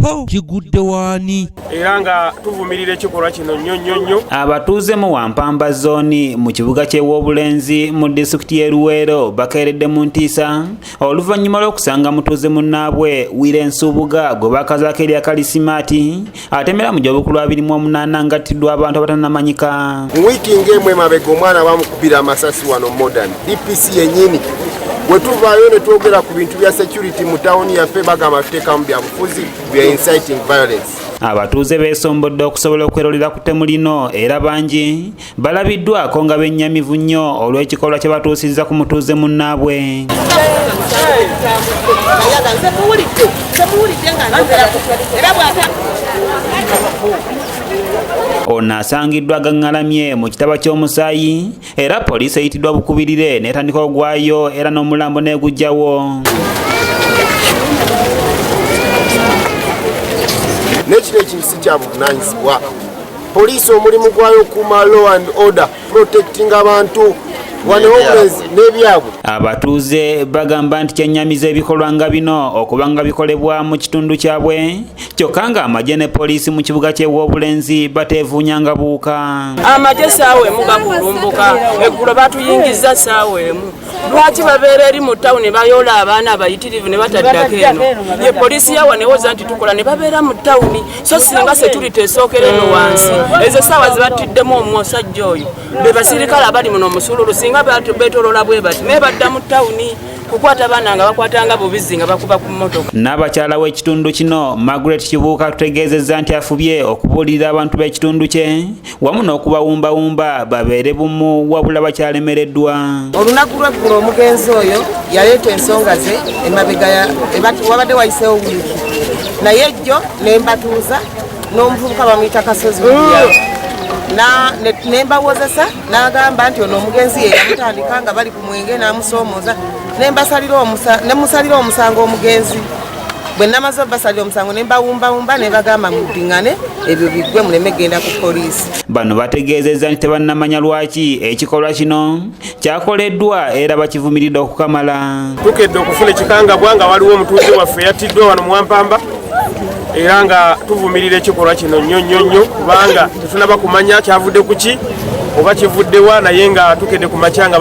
Ho, kigudde waani? Era nga tuvumirira ekikolwa kino nnyo nnyo nnyo. Abatuuze mu Wampamba Zooni mu kibuga ky'e Wobulenzi mu disitulikiti y'e Luweero bakeeredde mu ntiisa oluvannyuma lw'okusanga mutuuze munnaabwe Wire Nsubuga gwe bakazaako erya Kalisimaati atemera mu gy'obukulu 28 ng'attiddwa abantu abatannamanyika. Mu wiiki ng'emu emabega, omwana bamukubira amasasi wano Modern DPC yennyini. Bwe tuvaayo ne twogera ku bintu bya security mu tawuni yaffe, bagamba tuteekamu byabufuzi, bya inciting violence. Abatuuze beesombodde okusobola okwerolera ku ttemu lino, era bangi balabiddwako nga bennyamivu nnyo olw'ekikolwa kye batuusizza ku mutuuze munnaabwe. Nze muwulidde, nze muwulidde nga njogerako era bw'ata. Ono asangiddwa agaŋŋalamye mu kitaba ky'omusaayi, era poliisi eyitiddwa bukubirire n'etandika ogwayo era n'omulambo n'egujjawo. Nekino ekintu si kya buvunanyizibwa. Poliisi omulimu gwayo okuuma law and order, protecting abantu wano Wobulenzi n'ebyabwe. Abatuuze bagamba nti kyennyamiza ebikolwa nga bino okuba nga bikolebwa mu kitundu kyabwe, kyokka ng'amagye ne poliisi mu kibuga ky'e Wobulenzi bateevuunyanga buuka. Amagye saawa emu gakulumbuka. Eggulo batuyingiza saawa emu. Lwaki babeera eri mu tawuni, bayoola abaana abayitirivu ne bataddako eno? Ye poliisi yawa newoza nti tukola ne babeera mu tawuni, so singa security esookera eno wansi. Ezo essaawa zebattiddemu omusajja oyo, be basirikale abali muno omusululu, singa beetoloola bwe bati, naye badda mu tawuni kukwata baana nga bakwatanga bubizi nga bakuba ku mmotoka. N'abakyala w'ekitundu kino Margaret Kibuuka atutegeezezza nti afubye okubuulirira abantu b'ekitundu kye wamu n'okubawumbawumba babeere bumu, wabula bakyalemereddwa. Olunaku lweggulo omugenzi oyo yaleeta ensonga ze emabega, wabadde wayiseewo wiiki, naye ejjo ne mbatuuza n'omuvubuka bamuyita Kasozi William, ne mbawozesa, n'agamba nti ono omugenzi ye yamutandika nga bali ku mwenge n'amusoomooza. Ne musalira omusango omugenzi. Bwe namaze obasalira omusango, ne mbawumbawumba ne bagamba muddiŋŋane, ebyo biggwe, muleme genda ku poliisi. Bano bategeezezza nti tebannamanya lwaki ekikolwa kino kyakoleddwa, era bakivumiridde okukamala. Tukedde okufuna ekikangabwa nga waliwo omutuuze waffe yattiddwa wano mu Wampamba, era nga tuvumirira ekikolwa kino nnyo nnyo nnyo, kubanga tetunaba kumanya kyavudde ku ki oba kivuddewa, naye nga tukedde ku makya nga